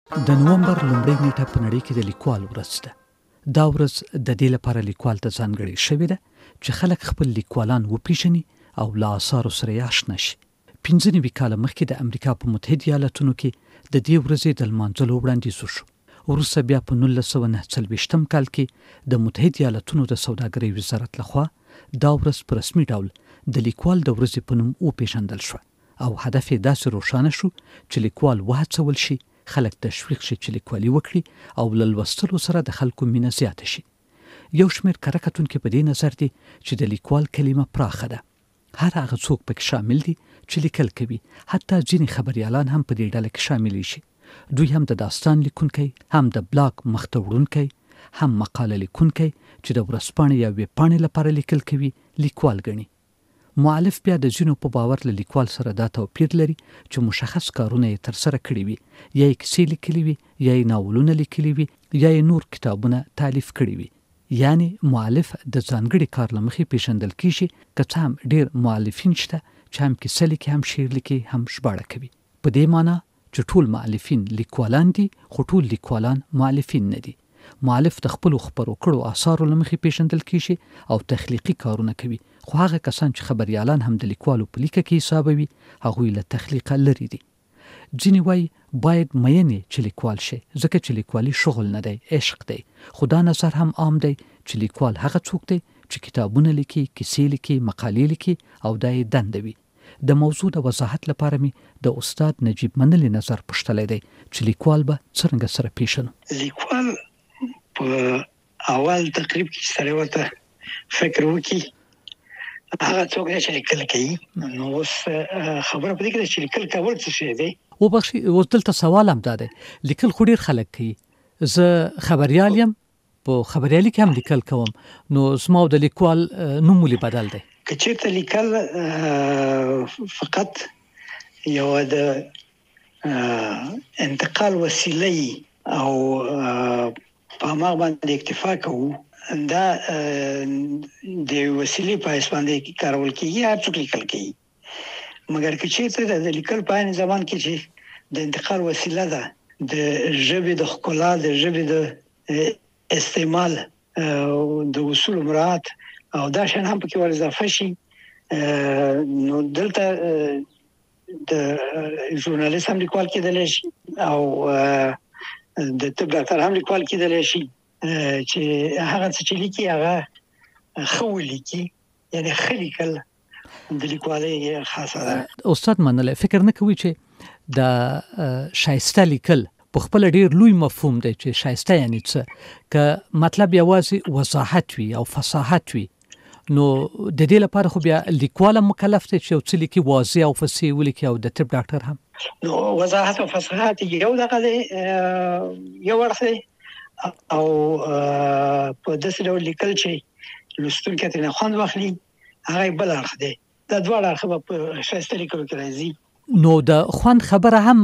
د نومبر لومړۍ نېټه په نړۍ کې د لیکوال ورځ ده. دا ورځ د دې لپاره لیکوال ته ځانګړې شوې ده چې خلک خپل لیکوالان وپېژني او له آثارو سره یې آشنا شي. 95 کاله مخکې د امریکا په متحد ایالتونو کې د دې ورځې د لمانځلو وړاندیز وشو. وروسته بیا په 1949 کال کې د متحد ایالتونو د سوداګرۍ وزارت له خوا دا ورځ په رسمي ډول د لیکوال د ورځې په نوم وپېژندل شوه او هدف یې داسې روښانه شو چې لیکوال وهڅول شي، خلک تشویق شي چې لیکوالي وکړي او له لوستلو سره د خلکو مینه زیاته شي. یو شمېر کره کتونکي په دې نظر دي چې د لیکوال کلمه پراخه ده. هر هغه څوک پکې شامل دي چې لیکل کوي، حتی ځینې خبریالان هم په دې ډله کې شاملېږي. دوی هم د داستان لیکونکی، هم د بلاګ مخته وړونکی، هم مقاله لیکونکی چې د ورځپاڼې یا ویبپاڼې لپاره لیکل کوي، لیکوال ګڼي. مؤلف بیا د ځینو په باور له لیکوال سره دا توپیر لري چې مشخص کارونه یې ترسره کړي وي، یا یې کیسې لیکلي وي، یا یې ناولونه لیکلي وي، یا یې نور کتابونه تالیف کړي وي. یعنې مؤلف د ځانګړي کار له مخې پېژندل کېږي، که څه هم ډېر مؤلفین شته چې هم کیسه لیکي، هم شعر لیکي، هم ژباړه کوي. په دې مانا چې ټول مؤلفین لیکوالان دي، خو ټول لیکوالان مؤلفین نه دي. مؤلف د خپلو خپرو کړو آثارو له مخې پېژندل کېږي او تخلیقي کارونه کوي، خو هغه کسان چې خبریالان هم د لیکوالو په لیکه کې حسابوي، هغوی له تخلیقه لرې دي. ځینې وايي باید مین یې چې لیکوال شې، ځکه چې لیکوالي شغل نه دی، عشق دی، خو دا نظر هم عام دی چې لیکوال هغه څوک دی چې کتابونه لیکي، کیسې لیکي، مقالې لیکي او دا یې دنده وي. د موضوع د وضاحت لپاره مې د استاد نجیب منلي نظر پوښتلی دی چې لیکوال به څرنګه سره پېژنو؟ لیکوال په اول تقریب کې چې سړی ورته فکر وکړي هغه څوک دی چې لیکل کوي. نو اوس خبره په دې کې ده چې لیکل کول څه شی دی؟ وبخښئ، اوس دلته سوال هم دا دی، لیکل خو ډېر خلک کوي، زه خبریال یم، په خبریالي کې هم لیکل کوم، نو زما او د لیکوال نوم ولې بدل دی؟ که چېرته لیکل فقط یوه د انتقال وسیله وي او په هماغه باندې اکتفا کوو، دا د یوې وسیلې په حیث باندې کارول کېږي، هر څوک لیکل کوي. مګر که چېرته د لیکل په عین زمان کې چې د انتقال وسیله ده، د ژبې د ښکلا، د ژبې د استعمال، د اصولو مراعات او دا شیان هم پکې ور اضافه شي، نو دلته د ژورنالیست هم لیکوال کېدلی شي او د طب ډاکټر هم لیکوال کېدلی شي چې هغه څه چې لیکي هغه ښه ولیکي، یعنی ښه لیکل د لیکوالۍ خاصه ده. استاد منلی، فکر نه کوي چې د ښایسته لیکل په خپله ډیر لوی مفهوم دی چې ښایسته یعنی څه؟ که مطلب یوازې وضاحت وي او فصاحت وي، نو د دې لپاره خو بیا لیکوال هم مکلف دی چې یو څه لیکي، واضح او فصیح ولیکي، او د طب ډاکټر هم. نو وضاحت او فصاحت یو دغه دی، یو اړخ دی، او په داسې ډول لیکل چې لوستونکی ترې خوند واخلي هغه یې بل اړخ دی. دا دواړه اړخه به په ښایسته لیکلو کې راځي. نو د خوند خبره هم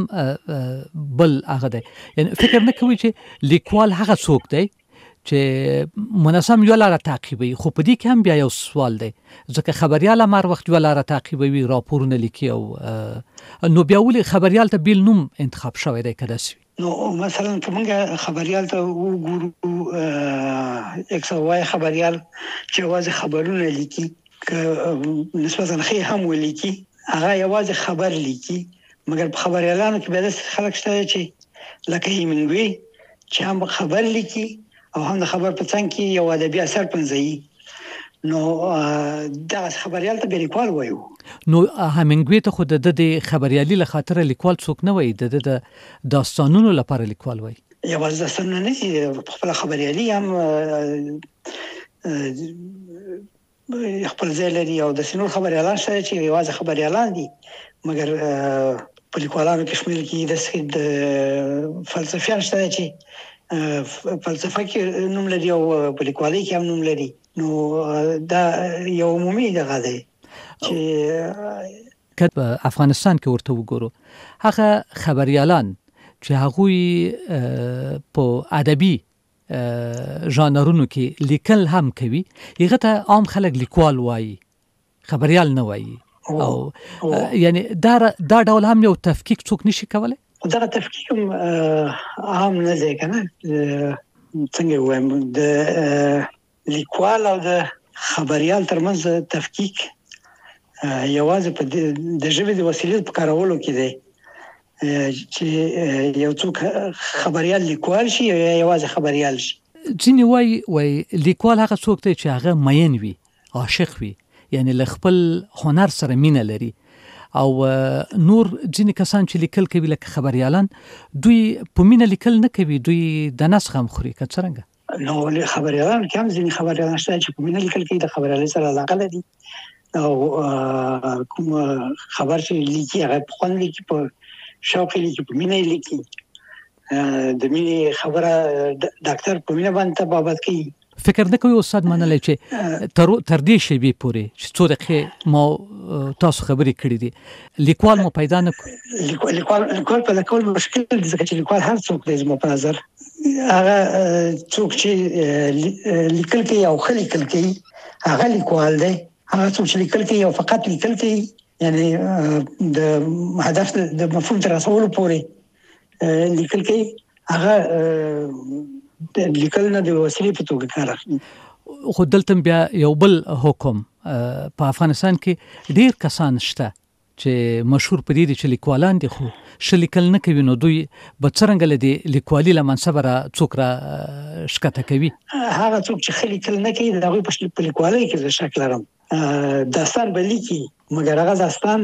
بل هغه دی، یعنی فکر نه کوي چې لیکوال هغه څوک دی چې منظم یو لاره تعقیبوي، خو په دې کې هم بیا یو سوال دی، ځکه خبریال هم هر وخت یو لاره تعقیبوي، راپورونه لیکي، او نو بیا ولې خبریال ته بېل نوم انتخاب شوی دی که داسې وي؟ نو مثلا که موږ خبریال ته وګورو، ایکس او وای خبریال چې یوازې خبرونه لیکي، که نسبتاً ښې هم ولیکي، هغه یوازې خبر لیکي. مګر په خبریالانو کې بیا داسې خلک شته چې لکه هیمنګوی چې هم خبر لیکي او هم د خبر په څنګ کې یو ادبي اثر پنځوي، نو دغه خبریال ته بیا لیکوال وایو. نو همینګوی ته خو د ده د خبریالي له خاطره لیکوال څوک نه وایي، د ده د داستانونو لپاره لیکوال وایي. یوازې داستانونه نه دي، خپله خبریالي هم خپل ځای لري، او داسې نور خبریالان شته چې یوازې خبریالان دي مګر په لیکوالانو کې شمېرل کېږي. داسې د فلسفیان شته چې فلسفه کې نوم لري او په لیکوالۍ کې هم نوم لري. نو دا یو عمومي دغه دی چې که په افغانستان کې ورته وګورو، هغه خبریالان چې هغوی په ادبي ژانرونو کې لیکل هم کوي، هغه ته عام خلک لیکوال وایي، خبریال نه وایي. او یعنی دا ډول هم یو تفکیک څوک نشي کولی؟ خو دغه تفکیک هم عام نه دی کنه. څنګه وایم، د لیکوال او د خبریال ترمنځ تفکیک یوازې په د ژبې د وسیلې په کارولو کې دی، چې یو څوک خبریال لیکوال شي یا یوازې خبریال شي. ځینې وایي لیکوال هغه څوک دی چې هغه مین وي، عاشق وي، یعنی له خپل هنر سره مینه لري، او نور ځینې کسان چې لیکل کوي لکه خبریالان، دوی په مینه لیکل نه کوي، دوی د نس غم خوري، که څرنګه؟ نو خبریالان کې هم ځینې خبریالان شته چې په مینه لیکل کوي، د خبریالۍ سره علاقه لري، او کوم خبر چې لیکي هغه په خوند لیکي، په شوق لیکي، په مینه لیکي. د مینې خبره ډاکټر په مینه باندې طبابت کوي. فکر نه کوي استاد منلی چې تر دې شیبې پورې چې څو دقیقې ما تاسو خبرې کړې دي، لیکوال مو پیدا نه کړ؟ لیکوال پیدا کول مشکل دی، ځکه چې لیکوال هر څوک دی زما په نظر. هغه څوک چې لیکل کوي او ښه لیکل کوي هغه لیکوال دی. هغه څوک چې لیکل کوي او فقط لیکل کوي، یعنی د هدف د مفهوم تر رسولو پورې لیکل کوي، هغه د لیکل نه د وسیلې په توګه کار اخلي. خو دلته بیا یو بل حکم، په افغانستان کې ډیر کسان شته چې مشهور په دې دي چې لیکوالان دي، خو ښه لیکل نه کوي، نو دوی به څرنګه له دې لیکوالي له منصبه را څوک را ښکته کوي؟ هغه څوک چې ښه لیکل نه کوي، د هغوی په لیکوالۍ کې زه شک لرم. داستان به لیکي، مګر هغه داستان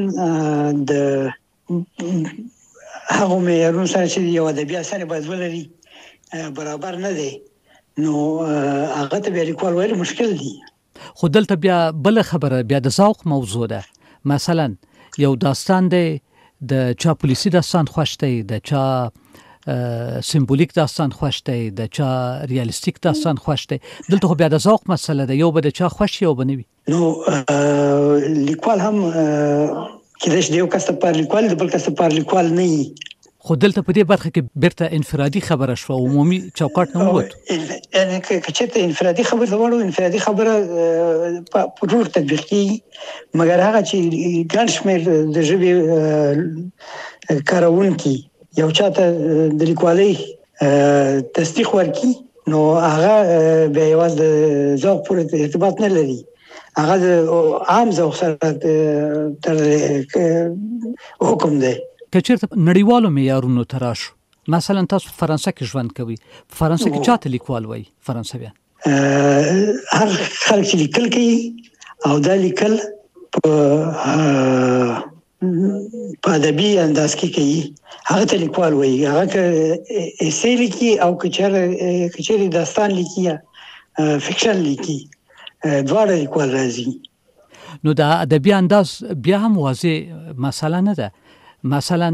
د هغو معیارونو سره چې یو ادبي اثر باید ولري برابر نه دی، نو هغه ته بیا لیکوال ویل مشکل دی. خو دلته بیا بله خبره بیا د ذوق موضوع ده. مثلا یو داستان دی، د چا پولیسي داستان خوښ دی، د چا سمبولیک داستان خوښ دی، د چا ریالیستیک داستان خوښ دی. دلته خو بیا د ذوق مسله ده، یو به د چا خوښ یو به نه وي. نو لیکوال هم کېدای شي د یو کس لپاره لیکوال، د بل کس لپاره لیکوال نه وي. خو دلته په دې برخه کې بیرته انفرادي خبره شوه، عمومي چوکاټ نه ووت. یعنی که چېرته انفرادي خبره ته وړو، انفرادي خبره په ټول تطبیق کېږي، مګر هغه چې ګڼ شمېر د ژبې کاروونکي یو چاته د لیکوالۍ تصدیق ورکړي، نو هغه بیا یوازې د ذوق پورې ارتباط نه لري، هغه د عام ذوق سره تړلی حکم دی. که چېرته نړیوالو معیارونو ته راشو، مثلا تاسو په فرانسه کې ژوند کوئ، په فرانسه کې چاته لیکوال وایي فرانسویان؟ هر خلک چې لیکل کوي او دا لیکل په ادبي انداز کې کوي، هغه ته لیکوال وایي. هغه که ایسې لیکي او که چېرې داستان لیکي یا فکشن لیکي، دواړه لیکوال راځي. نو دا ادبي انداز بیا هم واضح مسله نه ده. مثلا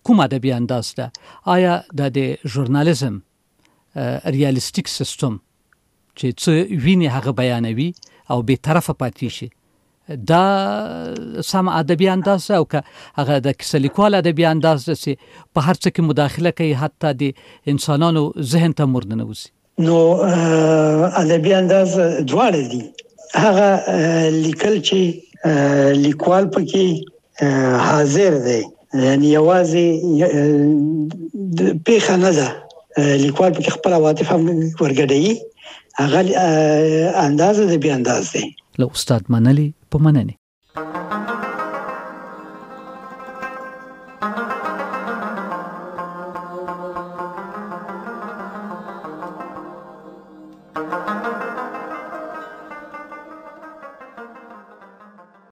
کوم ادبي انداز ده؟ آیا دا د ژورنالیزم ریالیستیک سیستم چې څه ویني هغه بیانوي او بې طرفه پاتې شي، دا سم ادبي انداز ده، او که هغه د کیسه لیکوال ادبي انداز ده چې په هر څه کې مداخله کوي، حتی د انسانانو ذهن ته مور ننوځي؟ نو ادبي انداز دواړه دي. هغه لیکل چې لیکوال پکې حاضر دی، یعنی یوازې پېښه نه ده، لیکوال پکې خپل عواطف هم ورګډوي، هغه انداز ادبي انداز دی. له استاد منلي په مننې.